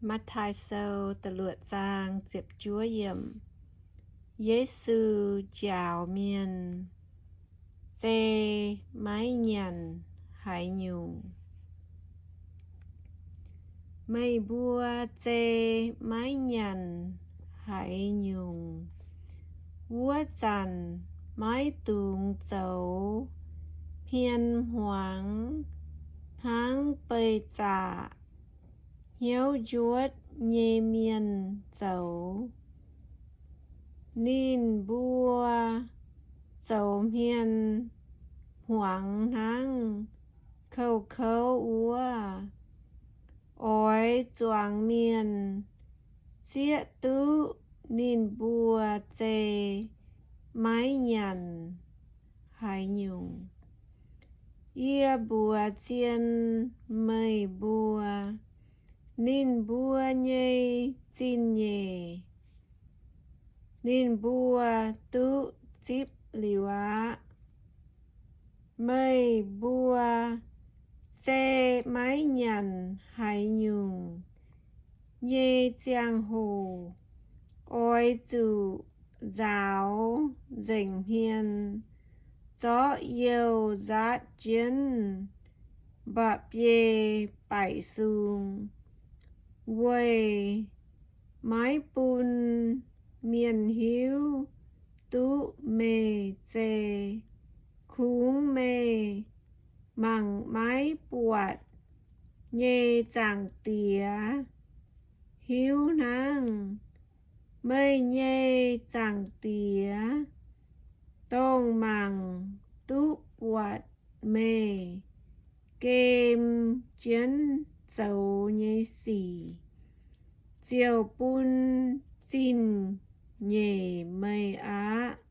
Matv^taai Sou da'luoqc zaang ziepc juov yiemc. Yesu njaaux mienh, zei maiv nyanc haaix nyungc. Meih mbuo zei maiv nyanc haaix nyungc wuov zanc, maiv dungx zoux hmien hmuangx hnangv beih zaqc hnyouv njuotv nyei mienh zoux. Ninh mbuo zoux hmien hmuangx hnangv kouv-kouv wuov. Oix zuangx mienh zieqv duqv ninh mbuo zei maiv nyanc haaix nyungc. Yie mbuox zien meih mbuo, ninh mbuo nyei zingh nyeic ninh mbuo duqv zipv liuz aqv. Meih mbuo zei maiv nyanc haaix nyungc nyei ziangh hoc, oix zuqc nzaaux nzengc hmien, zorqv youh nzaatv jienv mba'biei baeqc sung, weic maiv bun mienh hiuv duqv meih zei. Kungx meih mangc maiv buatc nyei Zaangc Diex hiuv hnangv. Meih nyei Zaangc Diex, dongh mangc duqv buatc meih gem jienv zoux nyei sic, ziouc bun zingh nyeic meih aqv.